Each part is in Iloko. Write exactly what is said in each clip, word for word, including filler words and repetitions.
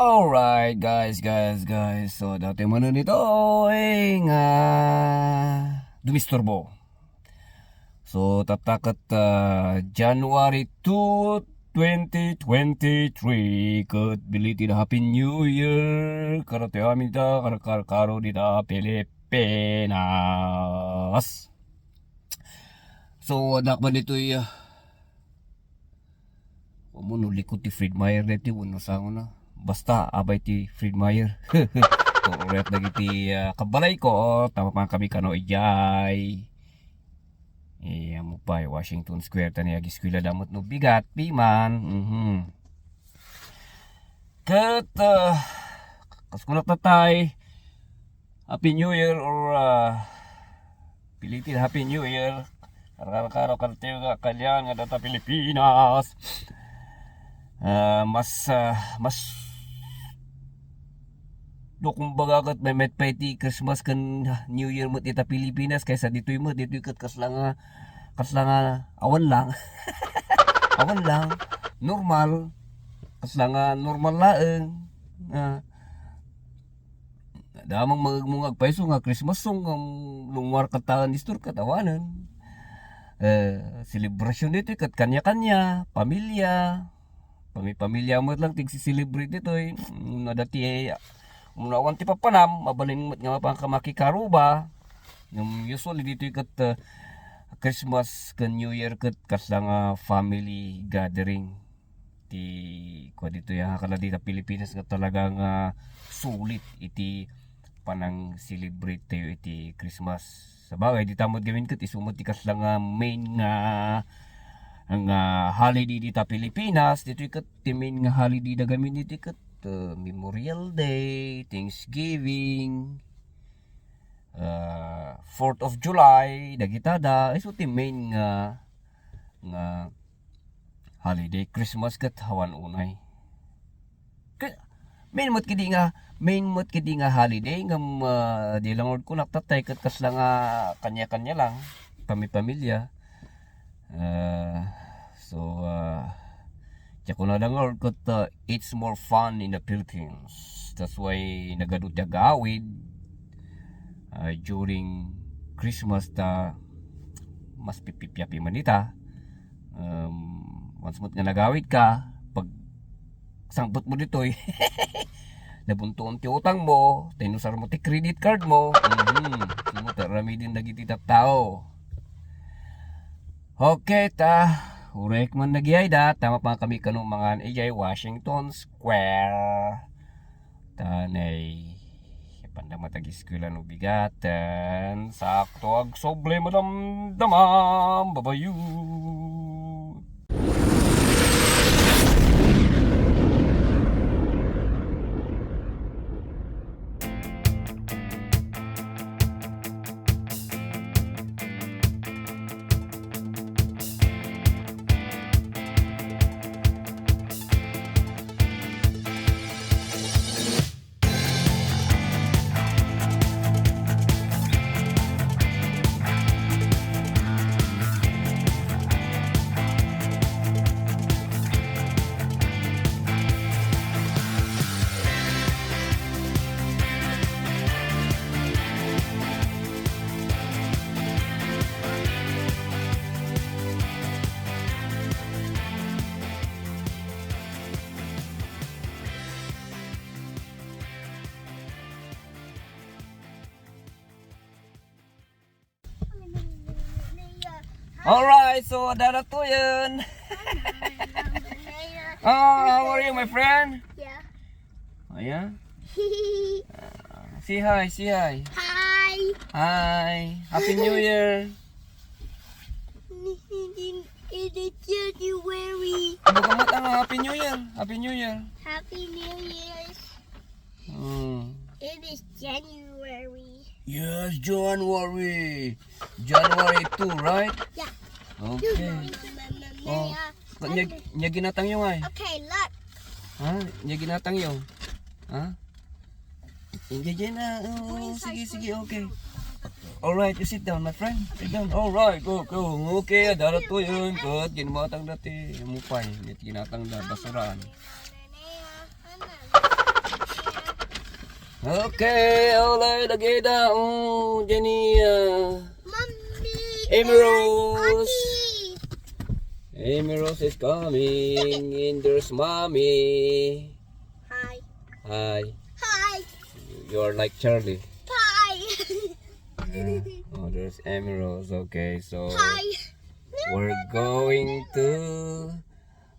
Alright, guys, guys, guys. So, datoy manen itoy nga dumisturbo. So, tatta ket, ah, January two, twenty twenty-three, ket belated Happy New Year kadatoy amin dita, kar-, kar-, karo dita Pilipinas. So, adda man ditoy, ah, Amo no likod ti Fred Meyer daytoy wenno sangona. Basta, abay ti Fred Meyer. Urayat dagiti, ah, kabbalayko, oh, ta mapankami kano idiay. Eh, amo pay, Washington Square, ta ni agiskwela da met no bigat, piman. Mhm. Ket, ah, kas kunak tatay, Happy New Year or, ah, belated Happy New Year. Karkarkaro kadatayo nga kalian nga data Pilipinas. Ah, mas, ah, mas do kumbaga ket maymayat pay ti Christmas ken New Year met ita Pilipinas kaysa ditoy met, ditoy ket kasla nga, kasla nga awan lang. Awan lang. Normal. Kasla nga normal laeng. Ah, Damang mangegmo nga agpayso nga Christmas song, ngem no ummuar ket ta nga istor ket awanen. Eh, selebrasyon ditoy ket kanya-kanya, pamilya. Pami-pamilya met lang ti agsiselebrate ditoy. No adda ti, no awan ti papanam, mabalin met nga mapanka makikaruba. Ngem usually ditoy ket, eh, Christmas ken New Year ket kasla nga family gathering ti kua ditoy a kala dita Pilipinas nga talaga nga sulit iti panang-celebrate tayo iti Christmas. Sabagay, dita met gamin ket isu met ti kasla nga main nga, nga holiday dita Pilipinas. Ditoy ket ti main nga holiday da gamin ditoy ket, uh, Memorial Day, Thanksgiving, uh, Fourth of July, dagita da. Isu ti main nga, nga holiday, Christmas ket awan unay. Ke-, main met kidi nga, main met kidi nga holiday ngem, ah, di langod kunak tatay ket kasla nga kanya-kanya lang, pami-pamilya. Ah, so, ah, diak kunada nga ket, ah, it's more fun in the Philippines. That's why nagadu ti agawid, ah, during Christmas ta mas pipipiapi man ita. Um, once met nga nagawid ka, pag sangpet mo ditoy, nabuntoon ti utang mo, ta inusar mo ti credit card mo, mhm, sumuta ramidin dagiti tattao. Okay, ta, urek man nagyayda, tama pa kami kano mangan ijay Washington Square. Tanay, panda matag-eskwela no bigaten, sakto agsoble madamdamam, babayu. Alright, so dadatoyen. Oh, how are you, my friend? Yeah. Oh, yeah? Uh, say hi, say hi. Hi. Hi. Happy New Year. It is January. Ano ka matanga? Happy New Year. Happy New Year. Happy New Year's. Hmm. It is January. Yes, January. January two, right? Yeah. Okay. Oh. Nya, nya ginatangyo ngay? Okay, look. Ha? Nya ginatangyo? Ha? Enjoy na. Oh, sige, sige, okay. Alright, you sit down, my friend. Sit down. Alright, go, go. Okay, dadatoyen. Ket ginatangda ti mupay. Ginatangda, basuraan. Okay, alright, ageda. Oh, Jenny, uh, Mommy Emerald. And Auntie. Emerald is coming, and there's Mommy. Hi. Hi. Hi. You are like Charlie. Hi. Yeah. Oh, there's Emerald. Okay, so hi. We're going to,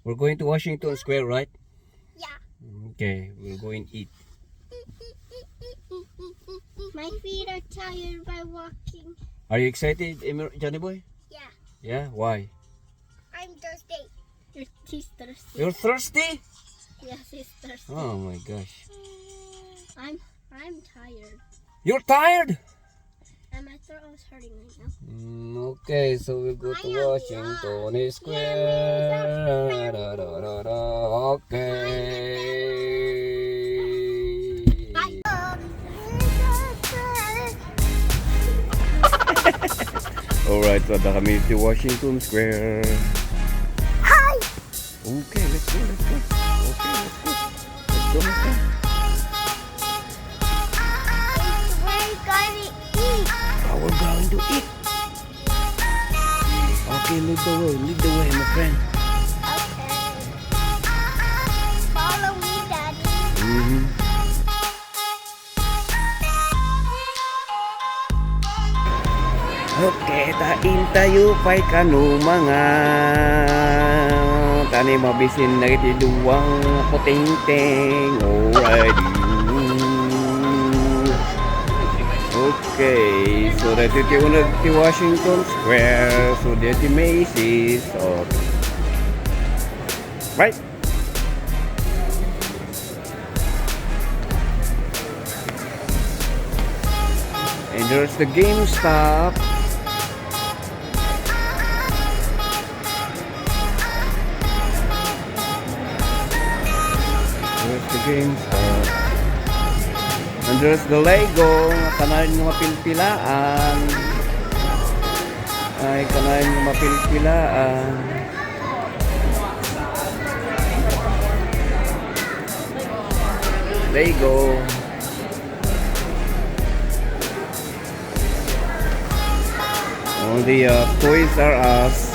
we're going to Washington Square, right? Yeah. Okay, we're going eat. My feet are tired by walking. Are you excited, Emer-, Johnny boy? Yeah. Yeah? Why? I'm thirsty. You're, he's thirsty. You're thirsty? Yes, he's thirsty. Oh my gosh. I'm, I'm tired. You're tired? And my throat is hurting right now. Mm, okay, so we go to Washington Square. Da, da, da, da, da. Okay. Alright, so adda kami to Washington Square. Hi! Okay, let's go, let's go. Okay, let's go. Let's go, let's go. We're going to eat. Ah, we're going to eat. Okay, lead the way, lead the way, my friend. Okay. Follow me, Daddy. Mm-hmm. Okay, ta intayo pay kano mga tani mabisin na iti duwang putingting. Alright. Okay, so daytoy ti uneg ti Washington Square. So, daytoy Macy's. Oh. Right. And there's the GameStop. There's the GameStop. And there's the Lego, nga kanayon nga mapilpilaan. Ay, kanayon nga mapilpilaan. Lego. All the, uh, Toys R Us.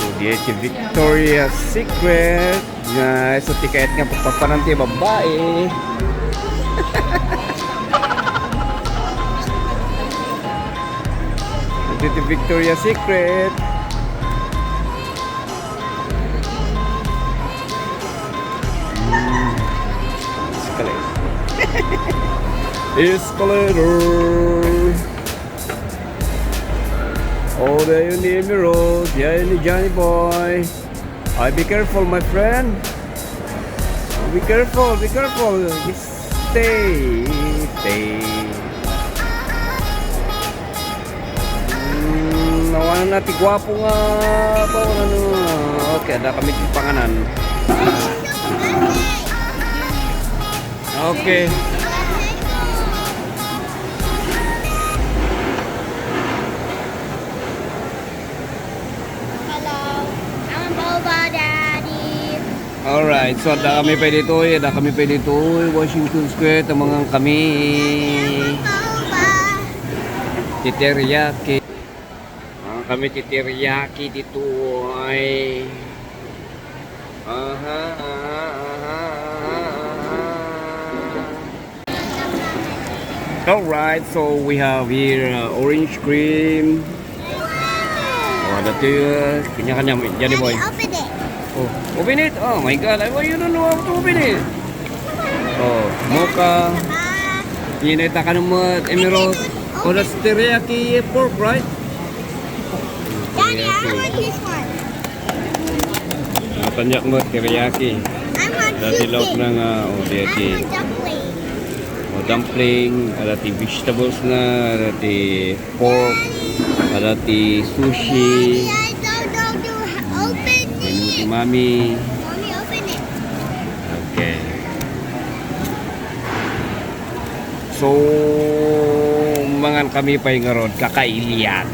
So, diay ti Victoria's Secret. Nga, isu ti kayat nga pagpapanan ti babai. Iti ti Victoria's Secret. Mm. Escalator. Escalator. Oh, diay ni Emerald. Diay ni Johnny Boy. Ay, be careful, my friend. Be careful, be careful. Stay, stay. Mm, nawanan na ti guapo nga, ano. Okay, adda kami ti panganan. Okay. Hello. Ang boba, Daddy. Alright, so adda kami pay ditoy, adda kami pay ditoy, Washington Square, tamangan kami. Ang boba. Ti teriyaki. Ah, kami ti teriyaki ditoy. Aha, aha, aha, aha, aha. Alright, so we have here, uh, orange cream. Oh, ada tu, uh, kanya-kanya, Johnny boy. Open it. Oh, open it. Oh my God, I, you don't know how to open it. Oh, mocha. Yan ay takan mo, Emerald. Oh, that's teriyaki pork, right? Daddy, I want this one. Ah, kanya mo, teriyaki. I want this thing. Dati lauk na nga, oh, teriyaki. I want dumpling. Oh, dumpling, ada ti vegetables na, ada ti pork, ada ti sushi. Daddy, I don't know to open it. Mami. Mommy, open it. Okay. So, mangan Kami pay ngarud, kakailian.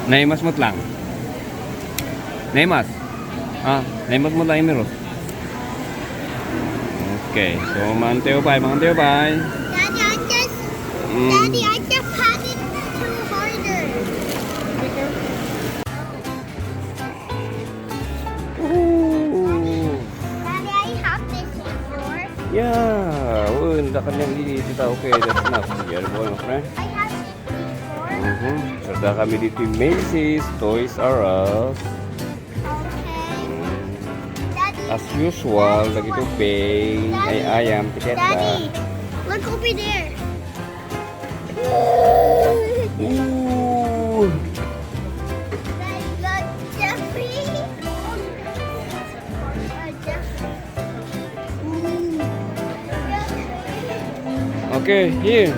Naimas met lang. Naimas. Ah, naimas met lang, Emirus. Okay, so, mantiyo pay, mantiyo pay. Daddy, I just, Mm. Daddy, I just had it too harder. Ooh. Daddy, I have this before. Yeah, oh, nakakanyan dito tao kay that's not. Yan po, my friend. I have this before. Mhm. So, da kami dito yung Macy's, Toys R Us. Okay. Mm. Daddy, As usual, Daddy, lagi what? Tubig. Daddy, Ay, ayam, tiketa. Daddy, look over there. Ooh. Daddy, look, Jeffrey. Uh, Jeffrey. Okay, here.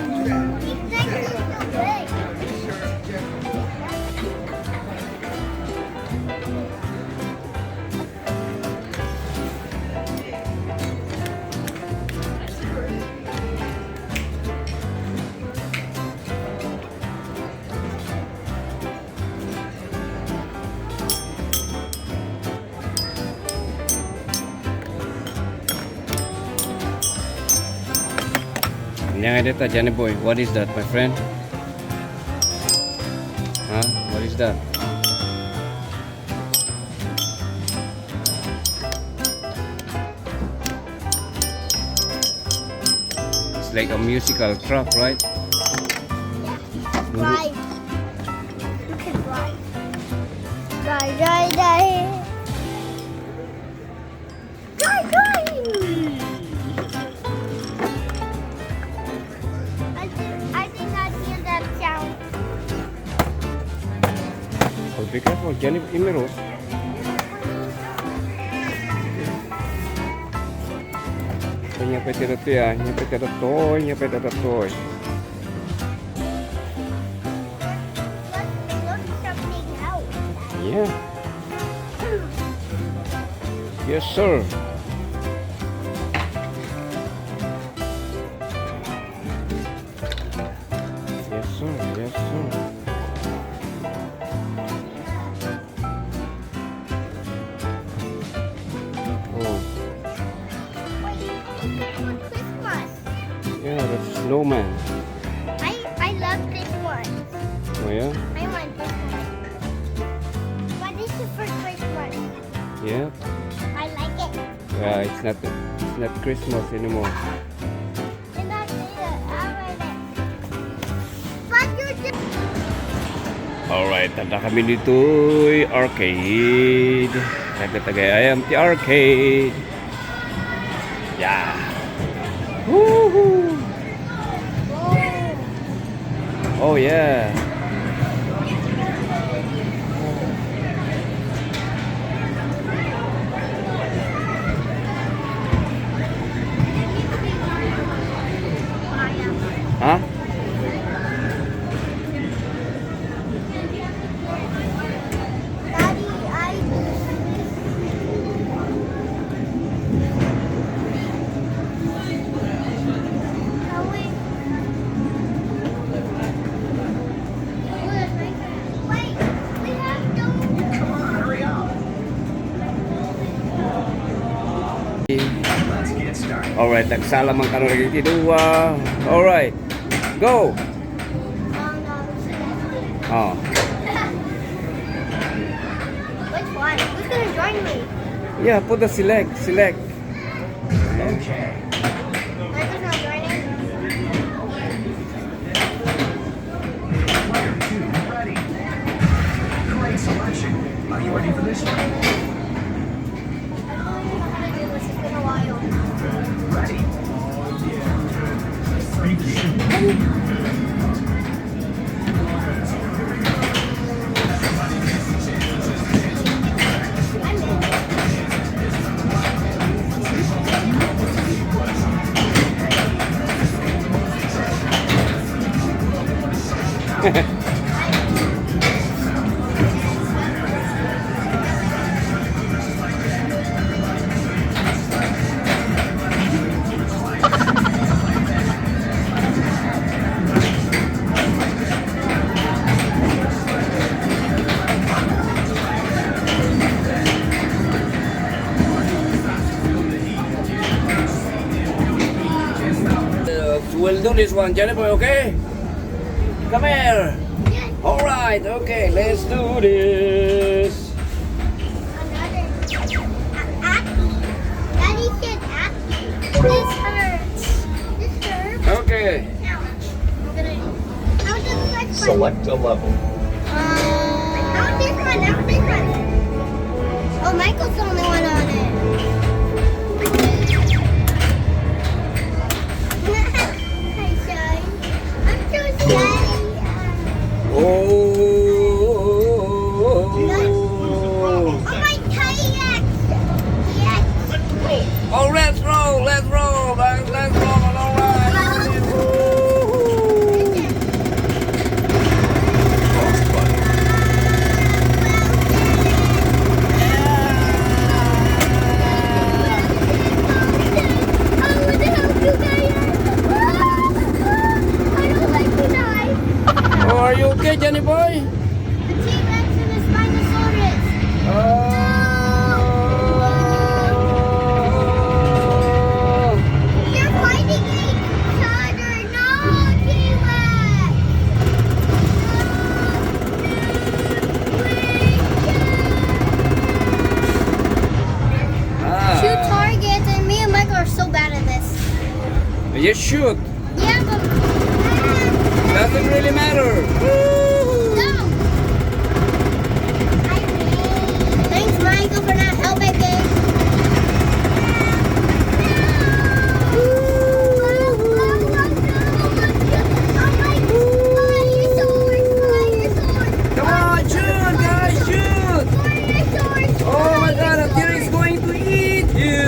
Ania nga dayta, Johnny boy? What is that, my friend? Huh? What is that? It's like a musical truck, right? Yeah. Right. You can ride. Ride, ride, ride. Ride, ride. I did, I did not hear that sound. Oh, be careful, Johnny Emerald. Ania pay ti daytoy, ah. Ania pay ti daytoy, ania pay ti daytoy. Let's look something out. Yeah. Yes, sir. Yes, sir. Yes, sir. Oh. Wait, it's for Christmas. Yeah, that's snowman. I, I love this one. Oh, yeah? I want this one. But this is for Christmas. Yeah? I like it. Yeah, it's not, it's not Christmas anymore. Alright, adda kami ditoy arcade. Taga-tagay ayam ti arcade. Yeah. Woohoo! Oh, yeah. Ha? Alright, nagsala man kano dagiti dua. Alright, go! Oh. Which one? Who's gonna join me? Yeah, put the select, select. Okay. Michael's not joining? Player two ready. Great selection. Are you ready for this one? I don't even know how to do this. It's been a while. Ready. Begin. We'll do this one, Johnny boy, okay? Come here. Yes. All right, okay, let's do this. Another. Acne. Daddy said acne. This hurts. This hurts. Okay. Ouch. I'm gonna, I want the first one. Select a level. Uh, I want this one. I want this one. Oh, Michael's the only one on it. Hi, Shai. I'm so shy. Oh. Oh my kayak. Yes. Oh, let's roll, let's roll, guys, let's roll, all right. Oh, are you okay, Johnny boy? The T-Rex and the Spinosaurus. Oh. They're fighting each other. No, T-Rex. Ah. Shoot target, and me and Michael are so bad at this. Just shoot. Yeah, but doesn't really matter. No. Thanks, Michael, for not helping me. Come on, shoot, guys, shoot! Oh my God, a deer is going to eat you!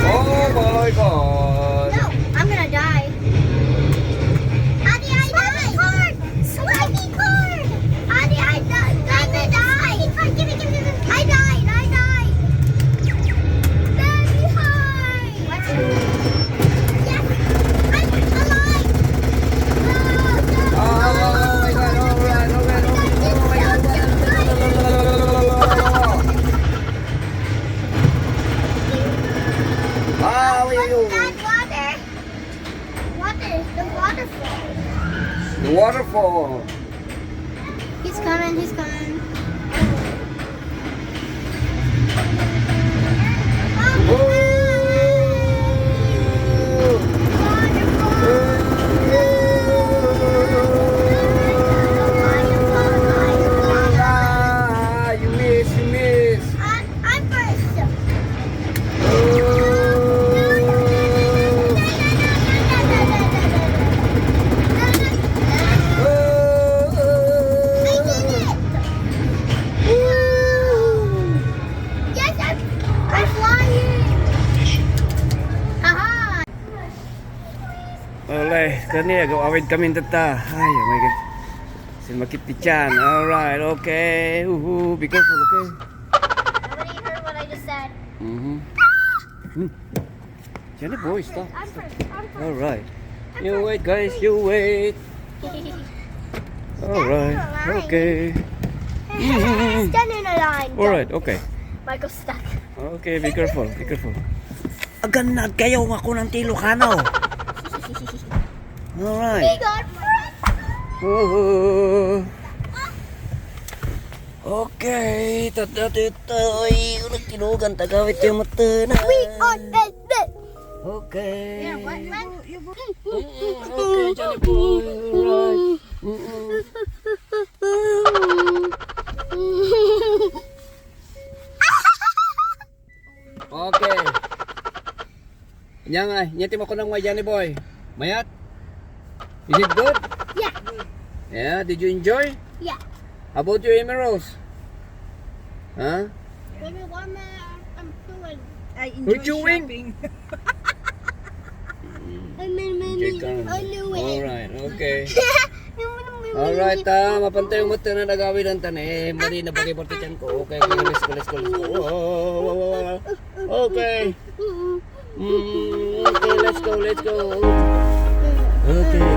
Oh my God! No, I'm gonna die. Adi, I died! Swipey cord! Adi, I died! I died! Give it, give it, give it! I died! I died! Daddy, hi! Yes! I'm alive! No, no, no! Oh my God, all right, all right, all right. Oh my God. Ah, wait, wait, wait. What's that water? What is the waterfall? The waterfall. He's coming, he's coming. Oh, waterfall. Ah, you miss, you miss. I'm first. I did it! Yes, I'm, I'm flying! Haha! Alay, kani, agaw-awid kami dita. Ay, oh my God. Sin makit ti tiyan. Alright, okay. Uhu, be careful, okay? Nobody heard what I just said. Mm-hmm. Hmm. Johnny boy, stop. I'm first. I'm first. All right. You wait, guys. You wait. All right. Okay. Stand in a line. All right. Okay. Michael stuck. Okay. Be careful. Be careful. Agannad kayo nga kunang ti Ilocano. All right. He got friends. Oh. Okay, tadda ditoy. Nagtilugan, tagawit yung mata na. We are best, best. Okay. Yeah, what, man? Mm, okay, Johnny boy, alright. Mm-mm. Okay. Nya nga, nya ti makunam nga, Johnny boy. Mayat? Is it good? Yeah. Yeah, did you enjoy? Yeah. How about you, Emeros? Huh? Baby, why am I, I'm chewing? I enjoy chewing? Shopping. I mean, enjoy many. Alright, okay. Alright, ah, mapantay umot na nagawidan ta ni. Mali na bagay party tiyan ko. Okay, okay, let's go, let's go, let's go. Oh, oh, oh, oh, oh. Okay. Mm, okay, let's go, let's go. Okay,